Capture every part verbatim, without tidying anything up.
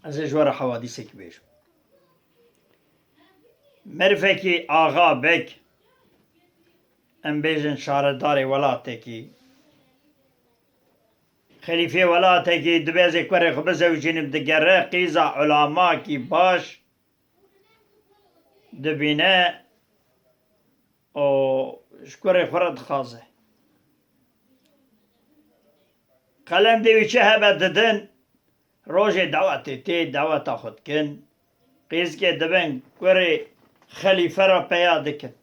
Ez ê ji we re hewadîsek bêjim. Merivekî axa bek, em bêjin şaredarê welatekî, xelîfê welatekî dibe ez ê kurê xwe bizewicînim, digere qîza ulamakî baş dibîne û ji kurê xwe re dixwaze. Qelendê wî çi hebe didin, rojê dawetê tê, daweta xwe dikin. Qîzkê dibin kurê xelîfe re peya dikin.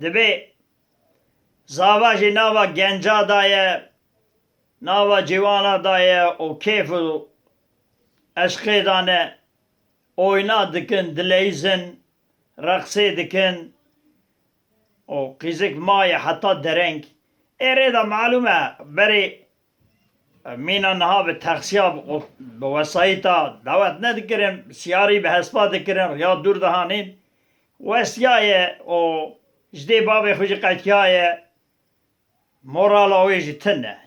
Dibê zava jî nava genca da ye, nava ciwana da ye û kêf û eşqê da ne, oyna dikin, dileyzin, reqsê dikin û qîzik maye heta dereng. Ê rê de malûm e, berê, e, mîna niha bi taksiya, bi, bi wesayîta dawet nedikirin, siyarî bi hespa dikirin, riya dûr dihanîn. Westiyaye û ji dê bavê xwe jî qetiyaye, morala wê jî tune.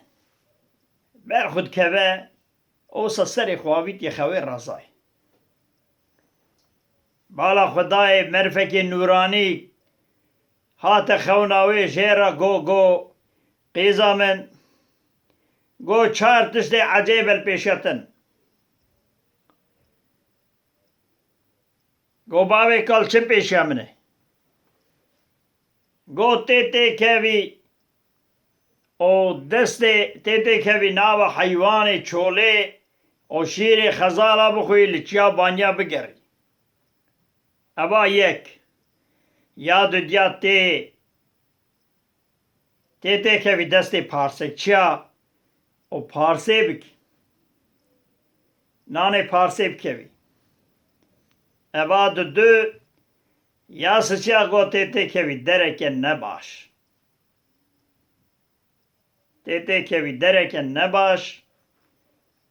Ber xwe dikeve, Osa serê xwe avîtiye xewê razayê. Bala xwe dayê merivekê nûranî, hate xewna wê jê re go, go, qîza min, go, çar tiştê ecêb el pêşetin. Go bavê kal çi pêşiya min e? Go tê têkevî û destê tê têkevî nava heywanê çolê û şîrê xezala bixwî li çiya banya bigerî. Eva yek. Ya dudiya tê Tê têkevî destê parsêkçiya û parsê bikî. Nanê parsê bikevî. Eva du du ya siçiya go tê têkevî dereke nebaş. Tê têkevî dereke nebaş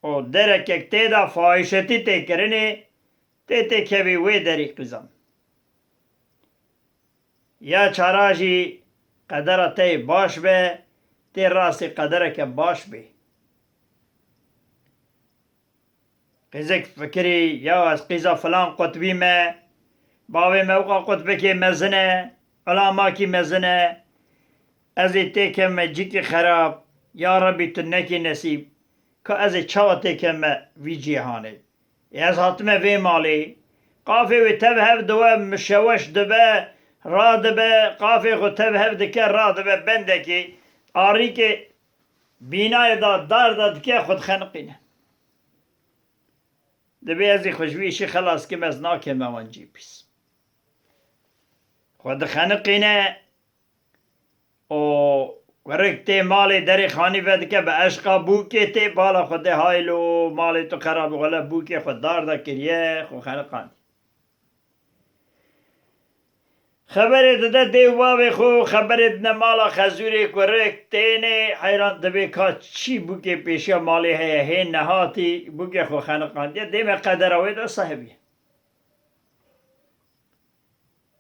û derekek tê de fahîşetî tê kirinê, tê têkevî wê derî qîzan. Ya çara jî qedera te yê baş be, tê rastî qedereke baş bê. Qîzek fikirî, ya ez qîza filan qutbî me, bavê me wika qutbekê mezin e, ulamakî mezin e, ez ê têkevme cîkî xerab, ya Rebî tu nekî nesîb, ka ez ê çawa têkevme vî cîhanê? Ê ez hatime vê malê, qafê wê tev hev diwe, mişeweş dibe, radibe, qafê xwe tev hev dike, radibe bendekê, arîkê bînayê da, dar da dike, xwe dixeniqîne. Dibê ez ê xwe ji vî îşî xelas kim, ez nakeme wan cî pîs. Xwe dixeniqîne û kurik tê malê derê xanî vedike, bi eşqa bûkê tê, bala xwe tê, haylo, malê tu xerab, wele bûkê xwe dar da kiriye, xwe xeniqandiye. Xeberê dide dê û bavê xwe, xeberê dide mala xezûrê kurik, tênê heyran dibê ka çî bûkê pêşiya malê heye, hê nehatî bûkê xwe xeniqandiye, dê me qedera wê de sahibî.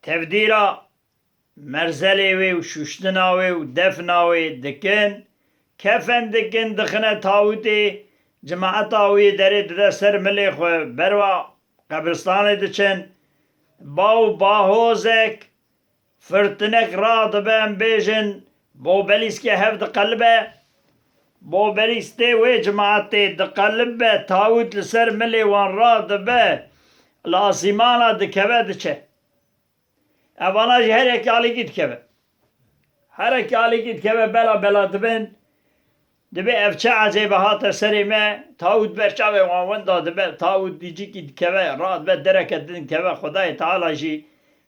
Tevdîra merzelê wê û şûştina wê û defna wê dikin, kefen dikin, dixine tawûtê, cimaeta wê derê dide ser milê xwe, berwa qebristanê diçin. Baw bahozek, firtinek radibe, em bêjin, bobelîskê hev diqelibe. Bobelîs tê wê cimaetê diqelibe, tawût li ser milê wan radibe, li asîmana dikeve diçe. Evana jî her yekî alîkî dikeve. Her yekî alîkî dikeve, bela bela dibin. Dibê ev çi ecêbe hate serê me, tawût ber çavê wan winda dibe, tawût dîcikî dikeve, radibe dereke din dikeve, Xwedayê Teala jî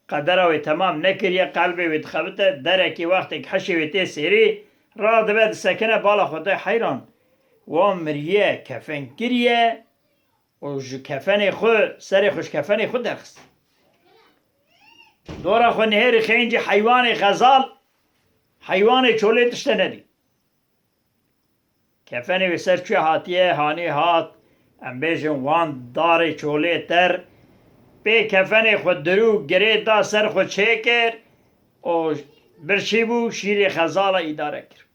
qedera wê temam nekiriye, qelbê wê dixebite, derekî wextêk hişê wê tê sêrî, radibe disekine, bala Xwedayê heyran. Wan miriye, kefen kiriye, û ji kefenê xwe, serê xwe ji kefenê xwe derxist. Dora xwe nihêrî xêncî heywanê xezal, heywanê çolê tişte nedî. Kefenê wê ser çûye hatiye, hanî hat, em bêjin wan darê çolê ter, pê kefenê xwe dirû girê da ser xwe çêkir û birçî bû, şîrê xezala îdare kir.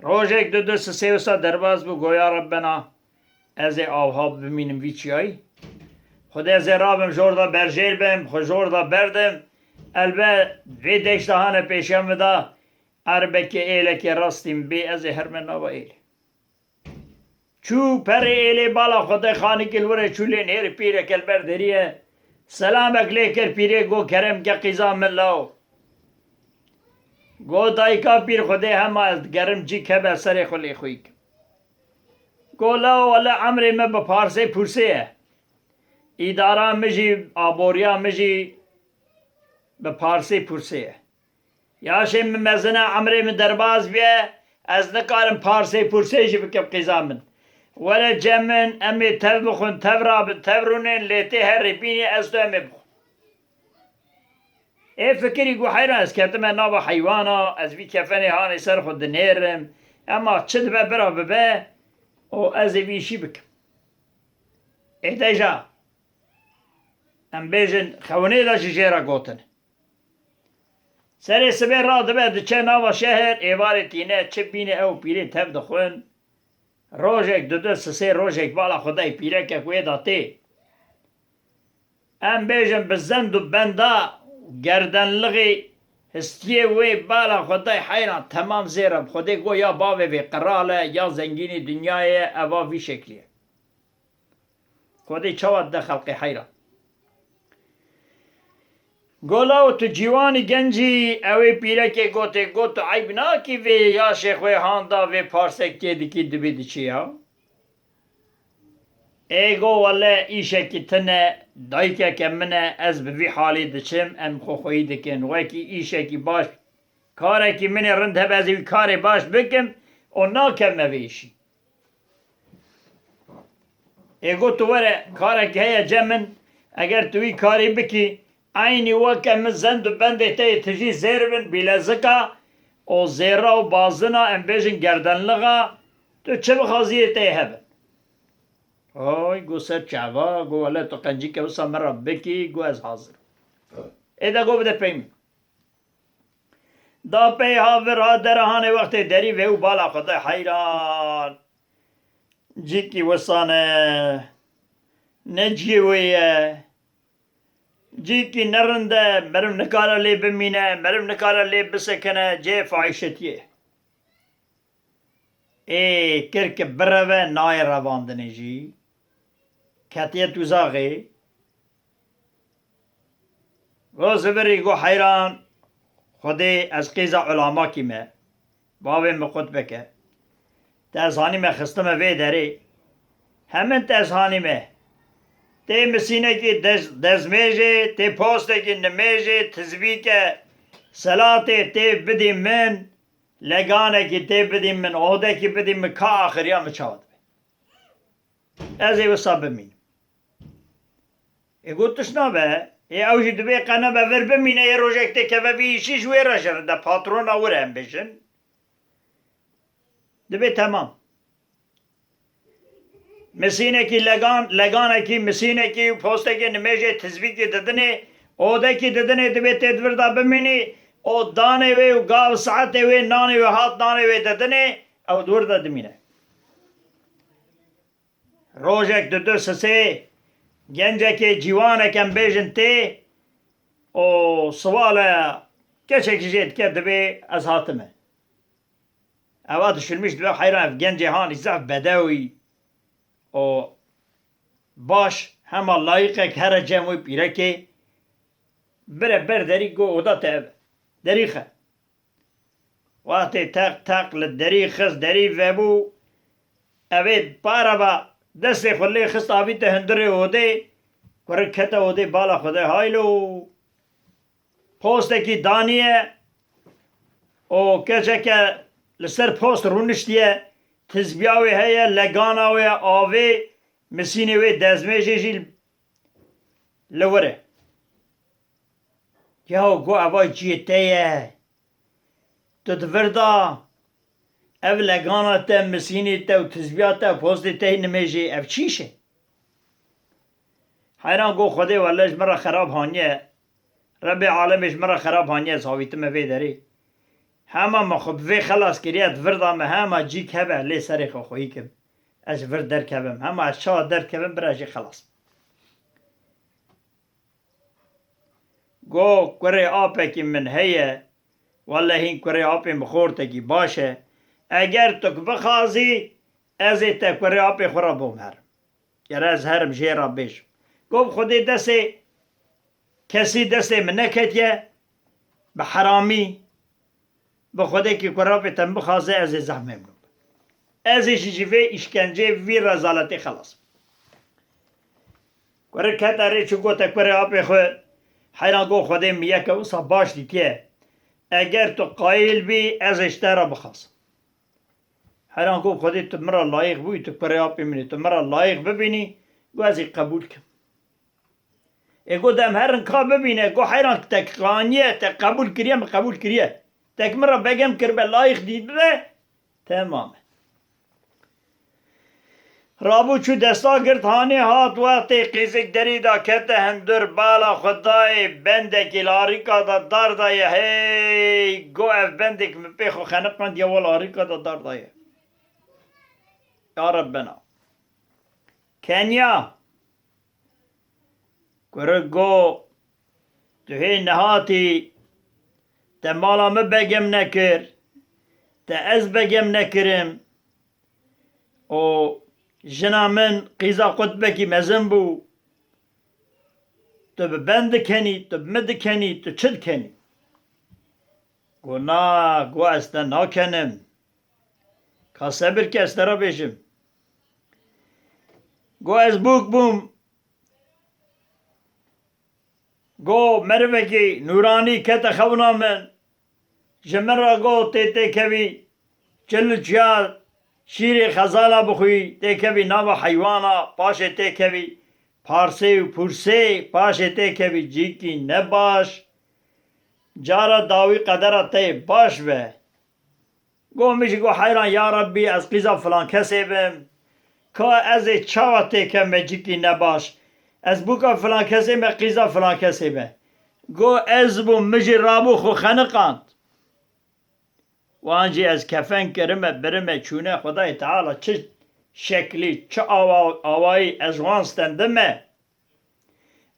Rojek du du sisê wisa derbas bû, go ya Rebbena, ez ê avha bimînim vî çiyayî. Xwedê ez ê rabim jor da berjêr bim, xwe jor da berdim. Elbe vê deşta hane pêşiya min da, erbekê êlekê rastî min bê, ez ê herme nava êlê. Çû perê êlê bala xwe de xanikê li wir e, çû lê nêrî pîrek li ber derî ye. Selamek lê kir pîrê, go kerem ke qîza min law. Go dayika pîr, Xwedê hema ez digerim cî keve serê xwe lê xwî kim. Go law wele emrê me bi parsê pursê ye. Îdara min jî, aboriya min jî bi parsê pursê ye. Yaşê min mezin e, emrê min derbas bûye, ez nikarim parsê pursê jî bikim qîza min. Were cem min, em ê tev bixwin, tev rabin, tev rûnên, lê tê herê bînî ez tu em ê bixwin. Ê fikirî got, heyran, ez ketime nava heywana, ez vî kefenê hanê ser xwe dinêrim, ema çi dibe bira bibe û ez ê vî îşî bikim. Ê deja, em bêjin, xewnê de jî jê re gotin. Serê sibê radibe diçe nava şehr, êvarê tîne, çi bîne ew pîrê tev dixwin. Rojek, du du sisê rojek bala xwe dayê pîrekek wê da tê. Em bêjin bi zend û benda gerdenlixê histiyê wê bala xwe dayê heyran temam zêre bi Xwedê got ya bavê vê qeral e, ya zengînê dinyayê ye, eva vî şeklî ye. Xwedê çawa dide xelqê heyran. Gola û tu ciwanî gencî, ew ê pîrekê gotê, got tu eyb nakî vê yaşê xwe handa vê parsek tê dikî dibê diçî ya? Ê go wele îşekî tune, dayikeke min e, ez bi vî halî diçim, em xwe xweyî dikin. Wekî îşekî baş, karekî min ê rind hebe, ez ê wî karê baş bikim û nakevime vê îşî. Ê got, tu were, karek heye cem min, eger tu wî karî bikî, eynî weke min zend û bendê te yê tijî zêr bin, bîlezika û zêra û bazina, em bêjin gerdenlixa, tu çi bixwazî yê te yê hebin. Oy, got ser çava, got, wele tu qencîke wisa min re bikî, got, ez hazir im. Ê de got, bide pey min. Da pey ha vir ha dere hanê wextê derî vê û bala xwe de heyran. Cîkî wisa ne, ne ciyê wê ye. Cîkî ne rind e, meriv nikare lê bimîne, meriv nikare lê bisekine, cihê fahîşetiyê. Ê kir ki bireve, nayê revandinê jî. Ketiye tuzaxê. Go zivirî, go heyran, Xwedê ez qîza ulamakî me. Bavê min qutbeke. Te ez hanîme xistime vê derê. Hemin te ez hanîme. Tê misînekî dez-, dezmêjê, tê postekî nimêjê, tizbîke selatê tê bidî min, leganekî tê bidî min, odekî bidî min, ka axiriya min çawa dibe? Ez ê wisa bimînim. Ê got, tişt nabe. Ê ew jî dibê qe nebe vir bimîne, ê rojek tê keve vî îşî ji wê re jî rinde, patrona wir e em bêjin. Dibê temam. Misînekî legan, leganekî, misînekî û postekê nimêjê tizbîkî didinê, odekî didinê, dibê tê di vir de bimînî, û danê wê û gav saetê wê, nanê wê hat, nanê wê didinê, ew di wir de dimîne. Rojek, di du sisê gencekê, ciwanek em bêjin tê û siwale keçekî jê dike, dibê ez hatime. Eva dişilmiş dibe heyran, ev gencê hanî zaf bedewî û baş, hema layiqek here cem wê pîrekê. Bire ber derî, go oda te ev e. Derî xe. Wextê teq teq li derî xist, derî vebû, evê para ve destê xwe lê xist, avîte hundirê odê, kurik kete odê, bala xwe de, haylo. Postekî daniye û keçeke li ser post rûniştiye, tizbiya wê heye, legana wê, avê, misînê wê, dezmêjê jî li wir e. Yaw, got, eva ciyê te ye. Tu di vir de, ev legana te, misînê te û tizbiya te, postê te nimêjê, ev çi îş e? Heyran, got, Xwedê wele ji min re xerab haniye. Rebbê alemê ji min re xerab haniye, ez avîtime vê derê. Hema me xwe bi vê xelas kiriye, di vir de me hema cîk hebe lê serê xwe xweyî kim. Ez ji vir derkevim. Hema ez çawa derkevim, bira jê xelas. Go kurê apekî min heye, wele hîn kurê apê min xortekî baş e. Eger tu bixwazî, ez ê te kurê apê xwe re bom herim. Gere ez herim jê re bêjim. Go bi Xwedê destê kesî destê min neketiye, bi heramî. Bi Xwedê kî kurê apê te min bixwaze, ez ê zehf memnûn bim. Ez ê jî ji vê îşkencê, vî rezaletê xelas bim. Kurik kete rê çû gote kurê apê xwe, heyran go Xwedê min yeke wisa baş dîtiye. Eger tu qayîl bî, ez ê ji te re bixwazim. Heyran go Xwedê tu min re layîq bûyî, tu kurê apê min î, tu min re layîq bibînî, go ez ê qebûl kim. Ê go dem herin ka bibîne, go heyran te qaniye, te qebûl kiriye, min qebûl kiriye. Te ki min re begem kiribe, layîq dîtibe, temam e. Rabû çû desta girt hanê hat wextê qîzik derî de kete hundir bala xwe dayê bendekî li arîka de dar daye hey go ev bendek min pê xwe xeniqandiye wa li arîka de dar daye. Ya Rebbena. Kenya. Kurik go, tu hê nehatî, te mala min begem nekir, te ez begem nekirim û jina min qîza qutbekî mezin bû. Tu bi ben dikenî, tu bi min dikenî, tu çi dikenî? Go na, go ez te nakenim. Ka sebir ke ez te re bêjim. Go ez bûk bûm. Go merivekî nûranî kete xewna min. Ji min re go tê têkevî çil û çiya şîrê xezala bixwî, têkevî nava heywana, paşê têkevî parsê û pûrsê, paşê têkevî cîkî nebaş. Cara dawî qedera te yê baş be. Go min jî go heyran ya Rebbî ez qîza filan kesê bim. Ka ez ê çawa têkevime cîkî nebaş? Ez bûka filan kesê me, qîza filan kesê me. Go ez bûm, min jî rabû xwe xeniqand. Wan jî ez kefen kirime, birime, çûne Xwedayê Teala çi şeklî, çi awa-, awayî ez wan stendime.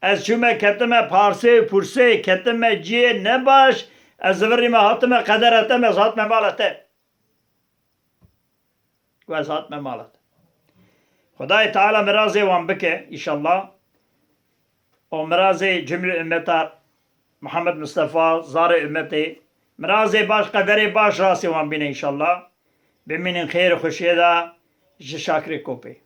Ez çûme ketime parsê û pûrsê, ketime cihê nebaş, ez zivirîme hatime qedera te, ez hatime mala te. Ku ez hatime mala te. Xwedayê Teala mirazê wan bike, înşallah. Û mirazê cumlê ummeta Muhammed Mustafa, zarê ummetê, mirazê baş, qederê baş rastê wan bîne, înşallah. Bimînin xêr û xweşiyê de ji Şakirê Kopê.